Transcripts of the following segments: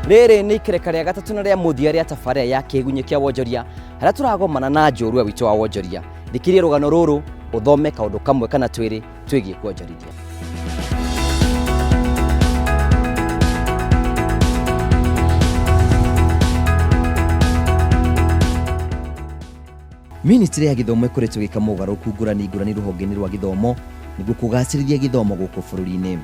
Rĩrĩ nĩ ikereka rĩa gatatũ na rĩa mũthia rĩa tabarĩra ya kĩgunyĩ kĩa wonjoria harĩa tũragomana na njorua witũ wa wonjoria. Thikĩrĩria rũgano rũrũ ũthome kaũndũ kamwe kana twĩrĩ twĩgiĩ kuonjorithia. Ministry ya gĩthomo ĩkoretwo ĩgĩka mogarũrũku ngũrani ngũrani rũhonge-inĩ rwa gĩthomo nĩguo kũgacĩrithia gĩthomo gũkũ bũrũri-inĩ.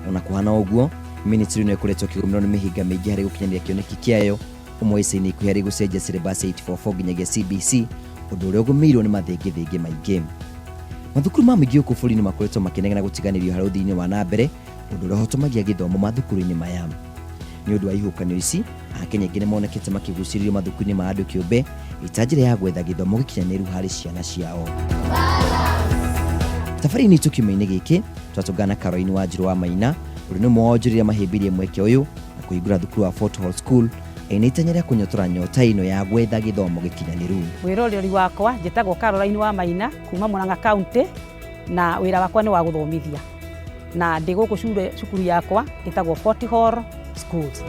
Ona kũhana ũguo, ministry ĩno ĩkoretwo ĩkĩgũmĩrwo nĩ mĩhĩnga mĩingĩ harĩ gũkinyanĩria kĩoneki kĩayo, ũmwe ica-inĩ ikuhĩ harĩ gũcenjia syllabus ya 844 nginyagia CBC, ũndũ ũrĩa ũgũmĩirwo nĩ mathĩngĩthĩngĩ maingĩ. Mathukuru ma mũingĩ gũkũ bũrũri-inĩ makoretwo makĩnegena gũtiganĩrio harĩ ũthii-inĩ wa na mbere, ũndũ ũrĩa ũhotomagia gĩthomo mathukuru-inĩ maya. Nĩ ũndũ wa ihuhũkanio ici, Akenya aingĩ nĩ monekete makĩgucĩrĩrio mathukuru-inĩ ma andũ kĩũmbe ĩ ta njĩra ya gwetha gĩthomo gĩkinyanĩru harĩ ciana ciao. Thabarĩ-inĩ itũ kiumia-inĩ gĩkĩ, twatũngana na Caroline Wanjirũ wa Maina, ũrĩa nĩ ũmwe wa onjoria arĩa mahĩmbĩirie mweke ũyũ na kũhingũra thukuru wa Fort Hall School ĩna itanya rĩa kũnyotora nyota ĩno ya gwetha gĩthomo gĩkinyanĩru. Mwĩroreri wakwa, njĩtagwo Caroline wa Maina kuma Murang'a County na wĩra wakwa nĩ wa gũthomithia na ndĩ gũkũ cukuru yakwa ĩtagwo Fort Hall Schools.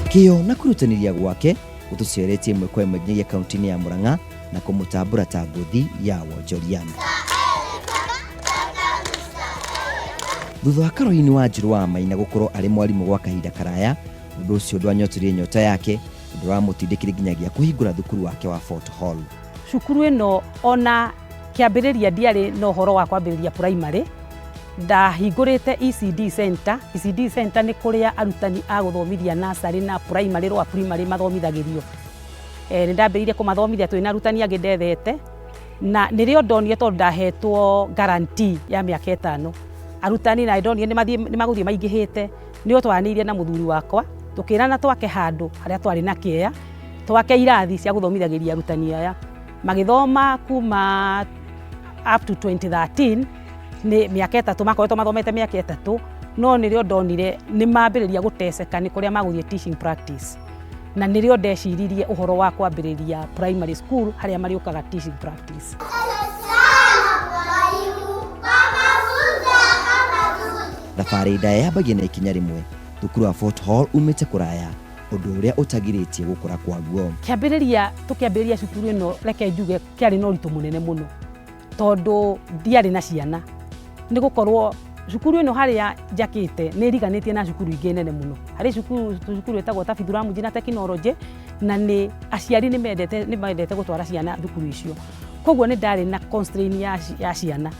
Kĩyo na kwĩrutanĩria gwake gũtũceretie ĩmwe kwa ĩmwe nginyagia kaunti-inĩ ya Murang'a na kũmũtambũra ta ngũthi ya wonjoria. Thutha wa Caroline Wanjirũ wa Maina gũkorwo arĩ mwarimũ gwa kahinda karaya, ũndũ ũcio ndwanyotoririe nyota yake, ũndũ ũramũtindĩkire nginyagia kũhingũra thukuru wake wa Fort Hall. Cukuru ĩno ona kĩambĩrĩria ndiarĩ na ũhoro wa kwambĩrĩria primary, ndahingũrĩte ECD center. ECD center nĩ kũrĩa arutani a gũthomithia nursery na primary, lower primary mathomithagĩrio. Nĩ ndambĩrĩirie kũmathomithia twĩna arutani angĩ ndethete, na nĩrĩo ndonire tondũ ndahetwo guarantee ya mĩaka ĩtano. Arutani na ndonire nĩ magũthiĩ maingĩhĩte, nĩo twaranĩirie na mũthuri wakwa, tũkĩrana twake handũ harĩa twarĩ na kĩea, twake irathi cia gũthomithagĩria arutani aya. Magĩthoma kuma up to 2013, nĩ mĩaka ĩtatũ, makoretwo mathomete mĩaka ĩtatũ, no nĩrĩo ndonire nĩ mambĩrĩria gũteceka nĩ kũrĩa magũthiĩ teaching practice. Na nĩrĩo ndeciririe ũhoro wa kwambĩrĩria primary school harĩa marĩũkaga teaching practice. Thabarĩ ndaya yambagia na ikinya rĩmwe. Thukuru wa Fort Hall umĩte kũraya, ũndũ ũrĩa ũtagirĩtie gũkũra kwaguo. Kĩambĩrĩria tũkĩambĩrĩria cukuru ĩno, reke njuge kĩarĩ na ũritũ mũnene mũno, tondũ ndiarĩ na ciana. Nĩ gũkorwo cukuru ĩno harĩa njakĩte nĩ ĩriganĩtie na cukuru ingĩ nene mũno. Harĩ cukuru ĩtagwo Tabitha Ramji na tekinoronjĩ, na nĩ aciari nĩ mendete gũtwara ciana thukuru icio. Koguo nĩ ndarĩ na constraint ya ciana.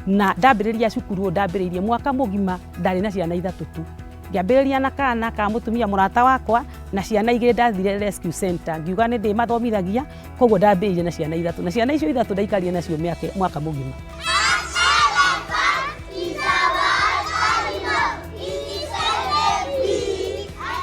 Na ndambĩrĩria cukuru ũyũ ndambĩrĩirie mwaka mũgima ndarĩ na ciana ithatũ tu. Ngĩambĩrĩria na kana ka mũtumia mũrata wakwa na ciana igĩrĩ ndathire rescue center, ngiuga nĩ ndĩmathomithagia, koguo ndambĩrĩirie na ciana ithatũ, na ciana icio ithatũ ndaikarire nacio mwaka mũgima.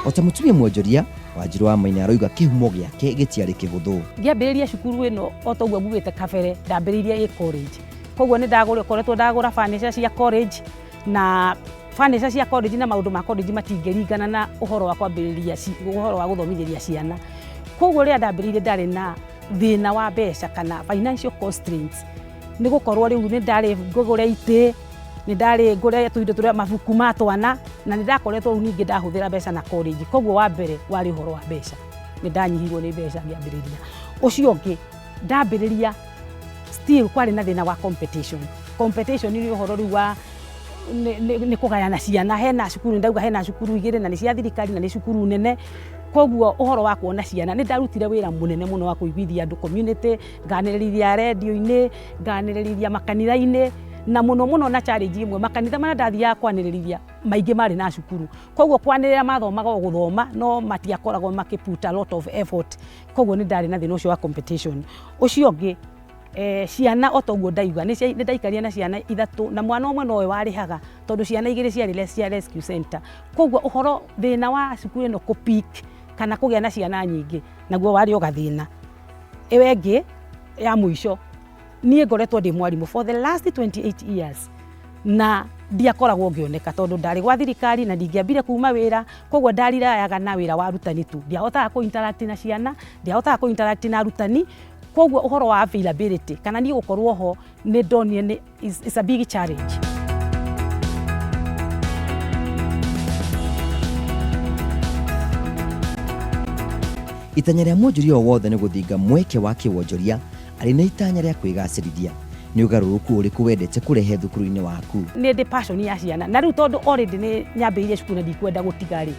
O ta mũtumia mwonjoria, Wanjirũ wa Maina aroiga kĩhumo gĩake gĩtiarĩ kĩhũthũ. Ngĩambĩrĩria cukuru ĩno o ta ũguo ngugĩte kabere, ndambĩrĩirie ĩ college. Koguo nĩ koretwo ndagũra furniture cia college, na furniture cia college na maũndũ ma college matingĩringana na ũhoro wa kwambĩrĩria ũhoro wa gũthomithĩria ciana. Koguo rĩrĩa ndambĩrĩirie ndarĩ na thĩna wa mbeca kana financial constraints, nĩ gũkorwo rĩu nĩ ndarĩ ngũgũre itĩ, nĩ ndarĩ ngũre tũindo tũrĩa mabuku ma twana, na nĩ ndakoretwo rĩu ningĩ ndahũthĩra mbeca na college. Koguo wa mbere warĩ ũhoro wa mbeca, nĩ ndanyihirwo nĩ mbeca ngĩambĩrĩria. Ũcio ũngĩ ndambĩrĩria still kwarĩ na thĩna wa competition. Competition nĩ ũhoro rĩu wa nĩ kũgayana ciana. Hena cukuru, ndauga hena cukuru igĩrĩ na nĩ cia thirikari na nĩ cukuru nene. Koguo ũhoro wa kuona ciana, nĩ ndarutire wĩra mũnene mũno wa kũiguithia andũ community, nganĩrĩria redio-inĩ, nganĩrĩria makanitha-inĩ, na mũno mũno na challenge ĩmwe, makanitha marĩa ndathiaga kwanĩrĩria maingĩ marĩ na cukuru. Koguo kwanĩrĩra mathomaga o gũthoma, no matiakoragwo makĩ put a lot of effort. Koguo nĩ ndarĩ na thĩna ũcio wa competition. Ũcio ũngĩ, ciana o ta ũguo ndauga, nĩ ndaikarire na ciana ithatũ, na mwana ũmwe nowe warĩhaga, tondũ ciana igĩrĩ ciarĩ cia rescue center. Koguo ũhoro thĩna wa cukuru ĩno kũ pick kana kũgĩa na ciana nyingĩ, naguo warĩ o gathĩna. Ĩyo ĩngĩ ya mũico, niĩ ngoretwo ndĩ mwarimũ for the last 28 years, na ndiakoragwo ngĩoneka tondũ ndarĩ gwa thirikari na ndingĩambire kuma wĩra, koguo ndarirayaga na wĩra wa arutani tu. Ndiahotaga kũ interact na ciana, ndiahotaga kũ interact na arutani, koguo ũhoro wa availability kana niĩ gũkorwo ho nĩ ndonire nĩ is a big challenge. Itanya rĩa mwonjoria o wothe nĩ gũthinga mweke wa kĩwonjoria arĩ na itanya rĩa kwĩgacĩrithia. Nĩ ũgarũrũku ũrĩkũ wendete kũrehe thukuru-inĩ waku? Nĩ ndĩ passion ya ciana, na rĩu tondũ already nĩ nyambĩrĩirie cukuru na ndikwenda gũtiga rĩ,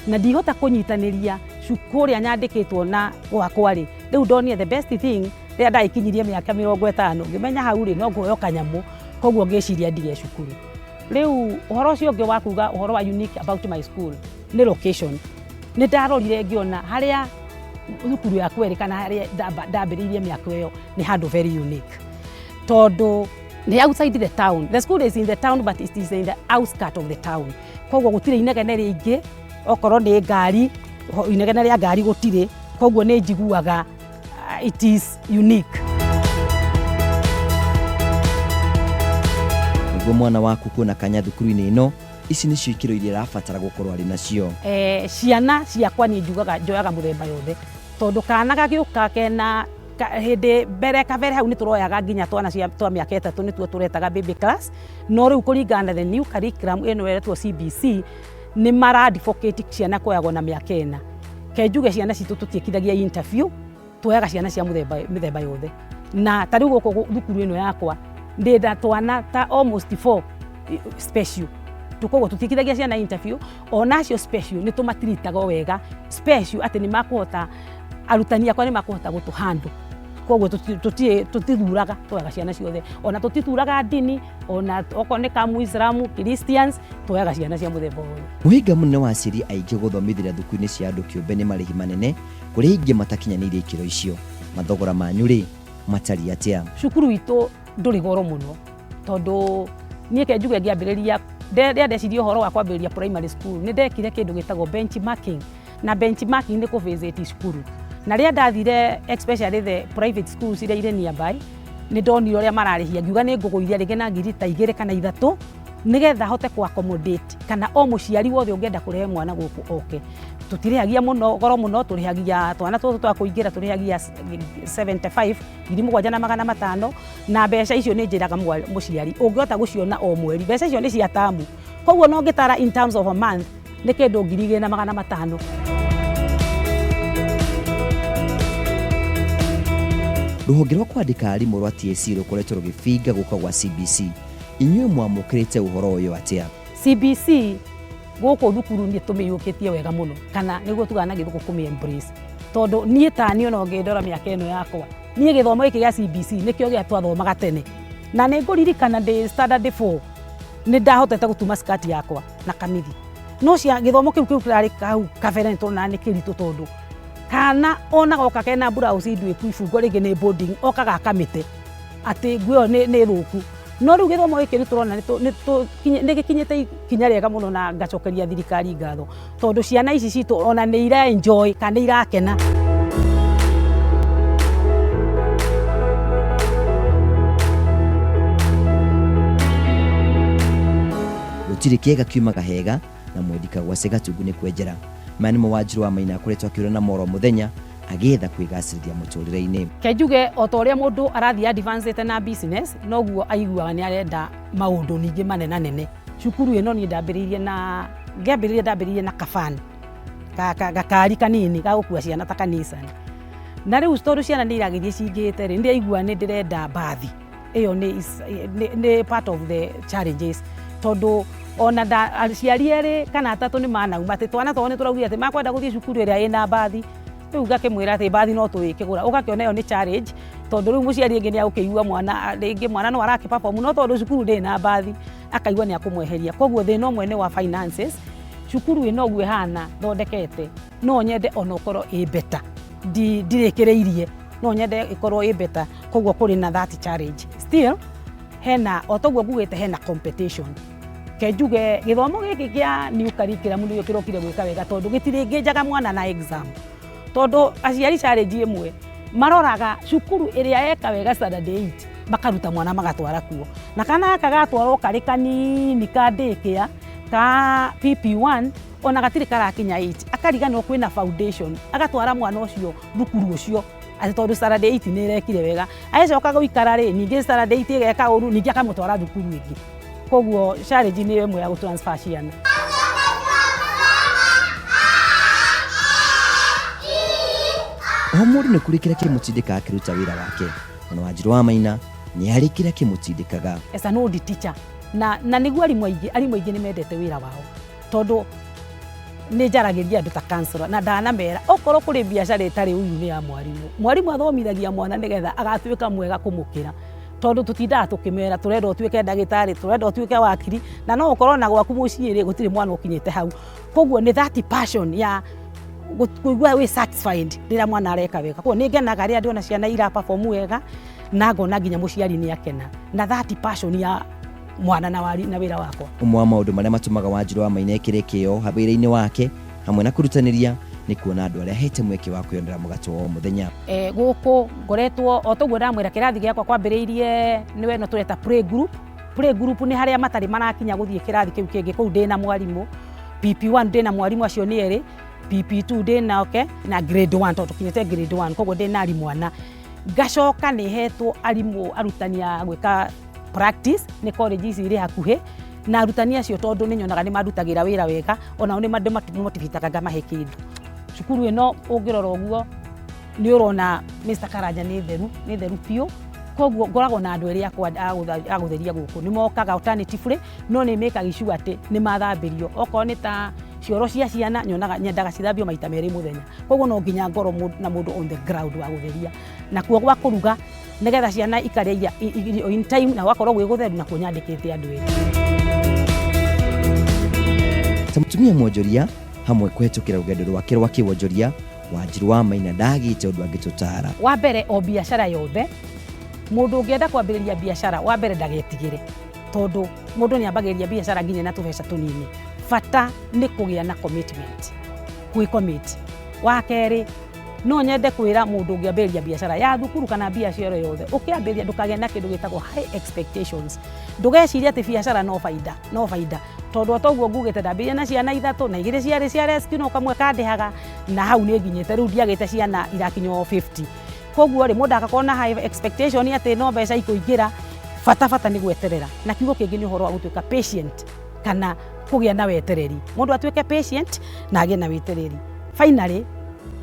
na ndihota kũnyitanĩria kũrĩa nyandĩkĩtwo na gwakwa rĩ, rĩu ndonire the best thing rĩrĩa ndagĩkinyirie mĩaka 50 ngĩmenya hau rĩ no ngũheo kanyamũ, koguo ngĩciria ndige cukuru. Rĩu ũhoro ũcio ũngĩ wa kuga ũhoro wa unique about my school nĩ location. Nĩ ndarorire ngĩona harĩa thukuru yakwa ĩrĩ kana harĩa ndambĩrĩirie mĩako ĩyo nĩ handũ very unique, tondũ nĩ outside the town. The school is in the town but it is in the outskirt of the town. Koguo gũtirĩ inegene rĩingĩ, okorwo nĩ ngari, inegene rĩa ngari gũtirĩ, koguo nĩ njiguaga it is unique. Nĩguo mwana waku kuona kanya thukuru-inĩ ĩno, ici nĩcio ikĩro iria arabatara gũkorwo arĩ nacio. Ciana ciakwa niĩ njugaga njoyaga mũthemba yothe, tondũ kana gagĩũka kena hĩndĩ mbere kabere hau nĩ tũroyaga nginya twana twa mĩaka 3 nĩtuo tũretaga baby class, no rĩu kũringana na the new curriculum ĩno ĩretwo CBC nĩ mara advocate ciana kuoyagwo na mĩaka 4. Ke njuge ciana citũ tũtiĩkithagia interview, tuoyaga ciana cia mĩthemba yothe. Na ta rĩu gũkũ thukuru ĩno yakwa ndĩnda twana ta almost 4 special, koguo tũtiĩkithagia ciana interview, ona acio special nĩ tũmatiritaga wega special atĩ nĩ makũhota, arutani akwa nĩ makũhota gũtũ handle. Koguo tũtithuraga, tuoyaga ciana ciothe, ona tũtithuraga ndini, ona okorwo nĩ ka Muislamu, Christians, tuoyaga ciana cia mũthemba wothe. Mũhĩnga mũnene wa aciari aingĩ gũthomithĩria thukuru-inĩ cia andũ kĩũmbe nĩ marĩhi manene kũrĩ aingĩ matakinyanĩirie ikĩro icio. Mathogora manyu rĩ matariĩ atĩa? Cukuru itũ ndũrĩ goro mũno, tondũ niĩ ke njuge ngĩambĩrĩria rĩrĩa ndecirie ũhoro wa kwambĩrĩria primary school nĩ ndekire kĩndũ gĩtagwo benchmarking, na benchmarking nĩ kũ-visit cukuru. Na rĩrĩa ndathire especially the private schools iria irĩ nearby, nĩ ndonire ũrĩa mararĩhia, ngiuga nĩ ngũgũithia rĩngĩ na ngiri ta 2 kana 3 nĩgetha hote ku accommodate kana o mũciari wothe ũngĩenda kũrehe mwana gũkũ oke. Tũtirĩhagia mũno goro mũno, tũrĩhagia twana tũtũ twa kũingĩra tũrĩhagia 75, 7,500, na mbeca icio nĩ njĩraga mũciari ũngĩhota gũciona o mweri, mbeca icio nĩ cia tamu, koguo no ngĩtara in terms of a month nĩ kĩndũ 2,500. Rũhonge rwa kwandĩka arimũ rwa TSC rũkoretwo rũgĩbinga gũka gwa CBC. Inyuĩ mwamũkĩrĩte ũhoro ũyũ atĩa? CBC gũkũ thukuru nĩ tũmĩiyũkĩtie wega mũno, kana nĩguo tugaga na gĩthũngũ kũmĩ embrace, tondũ niĩ ta niĩ ona ũngĩndora mĩaka ĩno yakwa, niĩ gĩthomo gĩkĩ gĩa CBC nĩkĩo gĩa twathomaga tene, na nĩ ngũririkana ndĩ standard 4 nĩ ndahotete gũtuma skirt yakwa na kamithi, no cia gĩthomo kĩu kĩrarĩ hau kabere nĩ tuonaga nĩ kĩritũ, tondũ kana ona goka kena blouse nduĩku ibungo rĩngĩ nĩ boarding okaga akamĩte atĩ nguo ĩyo nĩ thũku. No rĩu gĩthomo gĩkĩ nĩ tũrona nĩ gĩkinyĩte ikinya rĩega mũno, na ngacokeria thirikari ngatho, tondũ ciana ici citũ ona nĩ ira enjoy kana nĩ irakena. Gũtirĩ kĩega kiumaga hega na mwendi kagwacĩ gatungu nĩ kwenjera. Maya nĩmo Wanjiru wa Maina akoretwo akĩũra na moro mũthenya agĩetha kwĩgacĩrithia mũtũrĩre-inĩ. Ke njuge o ta ũrĩa mũndũ arathiĩ advanced na business, noguo aiguaga nĩ arenda maũndũ ningĩ manenanene. Cukuru ĩno niĩ ndambĩrĩirie na ngĩambĩrĩria ndambĩrĩirie na kabani gakari kanini ga gũkua ciana ta kanisa. Na rĩu tondũ ciana nĩ iragĩthiĩ cingĩhĩte rĩ, nĩndĩraigua nĩ ndĩrenda mbathi. Ĩyo nĩ part of the challenges, tondũ ona aciari erĩ kana atatũ nĩ manauma atĩ twana twao nĩ tũraugire atĩ makwenda gũthiĩ cukuru ĩrĩa ĩna mbathi. Rĩu ngakĩmwĩra atĩ mbathi no tũrĩkĩgũra, ũgakĩona ĩyo nĩ challenge, tondũ rĩu mũciari rĩngĩ nĩ agũkĩigua mwana rĩngĩ mwana no arakĩ perform, no tondũ cukuru ndĩrĩ na mbathi akaigua nĩ akũmweheria. Koguo thĩna ũmwe nĩ wa finances. Cukuru ĩno ũguo ĩhana thondekete, no nyende ona ũkorwo ĩ better, ndirĩkĩrĩirie, no nyende ĩkorwo ĩ better. Koguo kũrĩ na that challenge still, hena o toguo ngugĩte hena competition. Ke njuge gĩthomo gĩkĩ kĩa new curriculum nĩkĩo kĩrokire gwĩka wega, tondũ gĩtirĩngĩnjaga mwana na exam, tondũ aciari challenge ĩmwe maroraga cukuru ĩrĩa eka wega standard 8 makaruta mwana magatwara kuo, na kana gaka gatwarwo karĩ kanini ka daycare ka PP1 ona gatirĩ karakinya 8, akariganĩrwo kwĩna foundation, agatwara mwana ũcio thukuru ũcio atĩ tondũ standard 8 nĩ ĩrekire wega, agĩcoka gũikara rĩ, ningĩ standard 8 ĩgeka ũru, ningĩ akamũtwara thukuru ĩngĩ. Koguo challenge nĩ ĩmwe ya gũtransfer ciana. O mũndũ nĩ kũrĩ kĩrĩa kĩmũtindĩkaga akĩruta wĩra wake. Ona Wanjirũ wa Maina nĩ harĩ kĩrĩa kĩmũtindĩkaga. As an old teacher, na nĩguo arimũ aingĩ nĩ mendete wĩra wao, tondũ nĩ njaragĩria andũ ta counselor na ndanamera okorwo kũrĩ biacara ĩtarĩ ũiru nĩ ya mwarimũ. Mwarimũ athomithagia mwana nĩgetha agatuĩka mwega kũmũkĩra, tondũ tũtindaga tũkĩmera tũrenda ũtuĩke ndagĩtarĩ, tũrenda ũtuĩke wakiri, na no ũkorwo na gwaku mũciĩ rĩ gũtirĩ mwana ũkinyĩte hau. Koguo nĩ that passion ya kũigua wĩ satisfied rĩrĩa mwana areka wega. Koguo nĩ ngenaga rĩrĩa ndĩrona ciana ira perform wega, na ngona nginya mũciari nĩ akena na that passion ya mwana na, wari, na wĩra wakwa. Ũmwe wa maũndũ marĩa matũmaga Wanjirũ wa Maina ekĩre kĩyo wĩra-inĩ wake hamwe na kũrutanĩria nĩ kuona andũ arĩa ahete mweke wa kwĩyonera mũgate wa o mũthenya. Gũkũ ngoretwo o toguo ndamwĩra, kĩrathi gĩakwa kwambĩrĩirie nĩwe ĩno tũreta play group. Play group nĩ harĩa matarĩ marakinya gũthiĩ kĩrathi kĩu kĩngĩ. Kũu ndĩna mwarimũ PP1, ndĩna mwarimũ acio nĩ erĩ, PP2 ndĩna oke na grade 1, tondũ tũkinyĩte grade 1, koguo ndĩna arimũ ana. Ngacoka nĩ hetwo arimũ arutani a gwĩka practice nĩ college ici irĩ hakuhĩ, na arutani acio, tondũ nĩ nyonaga nĩ mandutagĩra wĩra wega, onao nĩ ndĩmamotivataga ngamahe kĩndũ. Cukuru ĩno ũngĩrora ũguo nĩ ũrona, Mr. Karanja, nĩ theru, nĩ theru biũ. Koguo ngoragwo na andũ erĩ akwa a gũtheria gũkũ, nĩ mokaga alternatively, no nĩ mĩkaga sure atĩ nĩ mathambĩrio. Okorwo nĩ ta cioro cia ciana, nyonaga nyendaga cithambio maita merĩ mũthenya, koguo no nginya ngorwo na mũndũ on the ground wa gũtheria. Nakuo gwa kũruga, nĩgetha ciana ikarĩa irio in time na gwakorwo gwĩ gũtheru, nakuo nyandĩkĩte andũ erĩ. Ta mũtumia mwonjoria hamwe kũhetũkĩra rũgendo rwake rwa kĩwonjoria, Wanjirũ wa Maina ndagĩte ũndũ angĩtũtaara. Wa mbere, o biacara yothe, mũndũ ũngĩenda kwambĩrĩria biacara, wa mbere ndagetigĩre, tondũ mũndũ nĩ ambagĩrĩria biacara nginya na tũbeca tũnini. Bata nĩ kũgĩa na commitment, gwĩ commit. Wa kerĩ, no nyende kwĩra mũndũ ũngĩambĩrĩria biacara ya thukuru kana biacara yothe, ũkĩambĩrĩria ndũkagĩe na kĩndũ gĩtagwo high expectations. Ndũgecirie atĩ biacara no baida, no baida, tondũ o toguo ngugĩte, ndambĩrĩria na ciana ithatũ na igĩrĩ ciarĩ cia rescue, no kamwe kandĩhaga, na hau nĩ nginyĩte rĩu ndiagĩte ciana irakinya o 50. Koguo rĩ, mũndũ agakorwo na high expectation atĩ no mbeca ikũingĩra. Bata nĩ gweterera, na kiugo kĩngĩ nĩ ũhoro wa gũtuĩka patient kana kũgĩa na wetereri. Mũndũ atuĩke patient na agĩe na wetereri. Finally,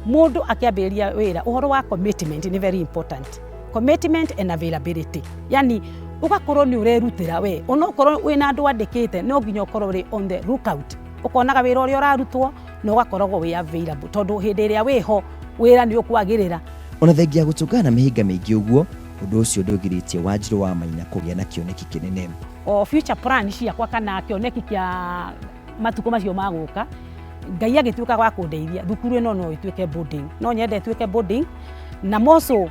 mũndũ akĩambĩrĩria wĩra, ũhoro wa commitment nĩ very important, commitment and availability, yani ũgakorwo nĩ ũrerutĩra we. Onokorwo wĩna andũ andĩkĩte, no nginya ũkorwo ũrĩ on the lookout, ũkonaga wĩra ũrĩa ũrarutwo na ũgakoragwo wĩ available, tondũ hĩndĩ ĩrĩa wĩho wĩra nĩ ũkwagĩrĩra. Ona thengia ya gũtũngana na mĩhĩnga mĩingĩ ũguo, ũndũ ũcio ndũgirĩtie Wanjirũ wa Maina kũgĩa na kĩoneki kĩnene. O future plan ciakwa kana kĩoneki kĩa matukũ macio magũka, Ngai agĩtuĩka wa kũndeithia, thukuru ĩno no ĩtuĩke boarding, no nyende ĩtuĩke boarding. Na moco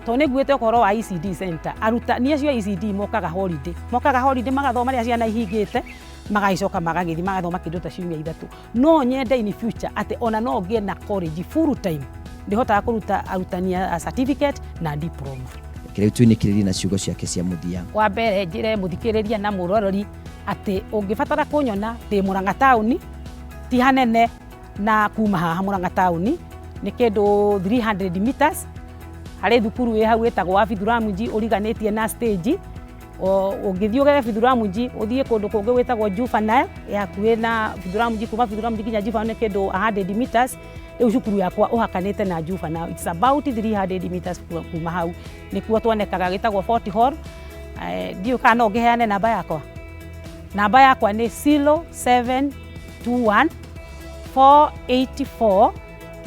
tondũ nĩ nguĩte ũhoro wa ECD center, arutani acio a ECD mokaga holiday, mokaga holiday magathoma rĩrĩa ciana ihingĩte, magagĩcoka magagĩthiĩ magathoma kĩndũ ta ciumia 3. No nyende in future atĩ ona no ngĩe na college full time, ndĩhotaga kũruta arutani a certificate na diploma. Reke rĩu twinĩkĩrĩrie na ciugo ciake cia mũthia. Wa mbere, njĩre mũthikĩrĩria na mũrorori atĩ ũngĩbatara kũnyona, ndĩ Mũrang'a taũni, ti hanene na kuma haha Mũrang'a taũni, nĩ kĩndũ 300 meters, harĩ thukuru ĩ hau ĩtagwo Abithuramji, ũriganĩtie na stage. Ũngĩthiĩ ũgere Bithuramji, ũthiĩ kũndũ kũngĩ gwĩtagwo Juvenile, ĩ hakuhĩ na Bithuramji. Kuma Bithuramji nginya Juvenile nĩ kĩndũ 100 meters. Rĩu cukuru yakwa ũhakanĩte na Juvenile, it's about 300 meters kuma hau, nĩkuo tuonekaga, gĩtagwo Fort Hall. Ndiũĩ kana no ngĩheane namba yakwa. Namba yakwa nĩ 0721 484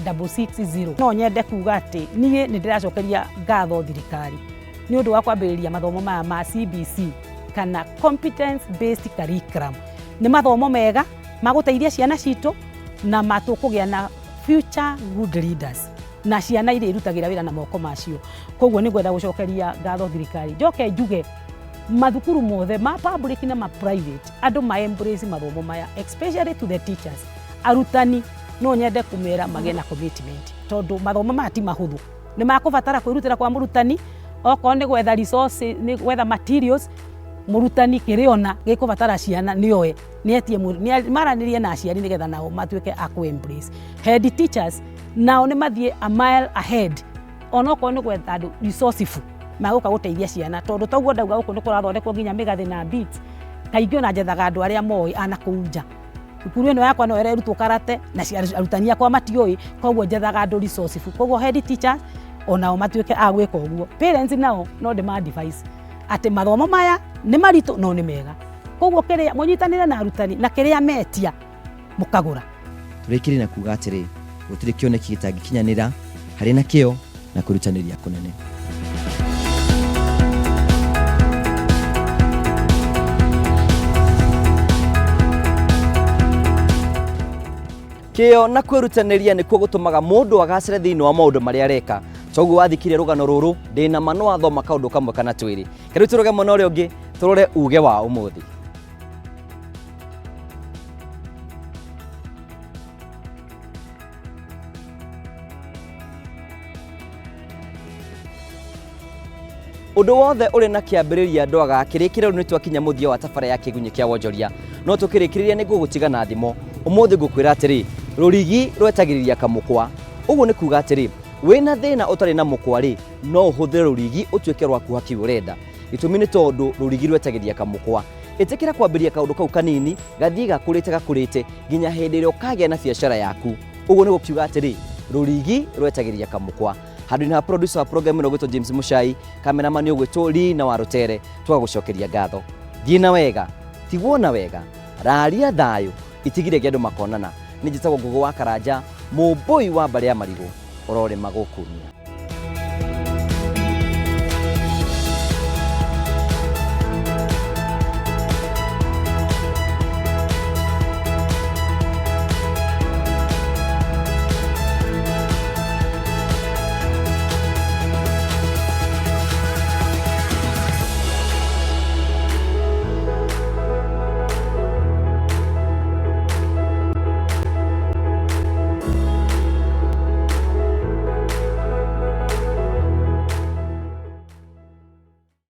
660. No nyende kuga atĩ niĩ nĩ ndĩracokeria ngatho thirikari nĩ ũndũ wa kwambĩrĩria mathomo maya ma CBC kana competence based curriculum. Nĩ mathomo mega ma gũteithia ciana citũ na matũkũgĩa na future good leaders na ciana iria irutagĩra wĩra na moko macio. Koguo nĩ ngwenda gũcokeria ngatho thirikari. Njoke njuge mathukuru mothe ma public na ma private, andũ ma embrace mathomo maya, especially to the teachers, arutani. No nyende kũmera magĩe na commitment, tondũ mathomo maya ti mahũthũ, nĩ makũbatara kwĩrutĩra kwa mũrutani, okorwo nĩ gwetha resources, nĩ gwetha materials. Mũrutani kĩrĩona gĩkũbatara ciana nĩoe nĩetie, maranĩrie na aciari nĩgetha nao matuĩke a kũ embrace. Head teachers nao nĩ mathiĩ a mile ahead, onokorwo nĩ gwetha andũ resourceful magũka gũteithia ciana, tondũ toguo ndauga, gũkũ nĩ kũrathondekwo nginya mĩgathĩ na beads. Kaingĩ ona njethaga andũ arĩa moĩ ana kũu nja. Cukuru ĩno yakwa no ĩrerutwo karate na arutani akwa matiũĩ, koguo njethaga andũ resourceful. Koguo head teachers onao matuĩke a gwĩka ũguo. Parents nao no ndĩma advise atĩ mathomo maya nĩ maritũ no nĩ mega, koguo kĩrĩa mũnyitanĩre na arutani na kĩrĩa metia mũkagũra. Tũrĩkĩrie na kuga atĩrĩ, gũtirĩ kĩoneki gĩtangĩkinyanĩra harĩ na kĩyo na kwĩrutanĩria kũnene. Kĩyo na kwĩrutanĩria nĩkuo gũtũmaga mũndũ agacĩre thĩinĩ wa maũndũ marĩa areka. Toguo wathikire rũgano rũrũ, ndĩna ma nĩ wathoma kaũndũ kamwe kana twĩrĩ. Rĩu tũrũge mwena ũrĩa ũngĩ, tũrore uge wa ũmũthĩ. Ũndũ wothe ũrĩ na kĩambĩrĩria ndwaga kĩrĩkĩrĩro. Nĩ twakinya mũthia wa tabara ya Kĩgunyĩ kĩa Wonjoria, no tũkĩrĩkĩrĩria nĩ ngũgũtiga na thimo. Ũmũthĩ ngũkwĩra atĩrĩ, rũrigi rwetagĩrĩria kamũkwa. Ũguo nĩ kuga atĩrĩ, wĩna thĩna ũtarĩ na mũkwa rĩ, no ũhũthĩre rũrigi ũtuĩke rwa kuoha kĩu ũrenda. Gĩtũmi nĩ tondũ rũrigi rwetagĩrĩria kamũkwa. Ĩtĩkĩra kwambĩrĩria kaũndũ kau kanini, gathiĩ gakũrĩte gakũrĩte nginya hĩndĩ ĩrĩa ũkagĩa na biacara yaku. Ũguo nĩ gũkiuga atĩrĩ, rũrigi rwetagĩrĩria kamũkwa. Handũ-inĩ ha producer wa program ĩno gwĩtwo James Muchai, cameraman ũgwĩtwo Lina wa Rũtere, twagũcokeria ngatho. Thiĩ na wega, tigwo na wega, raria thayũ, itigire andũ makonana. Nĩ njĩtagwo Ngũgũ wa Karanja, mũmbũi wa mbarĩ ya marigũ, ũrorĩma gũkumia.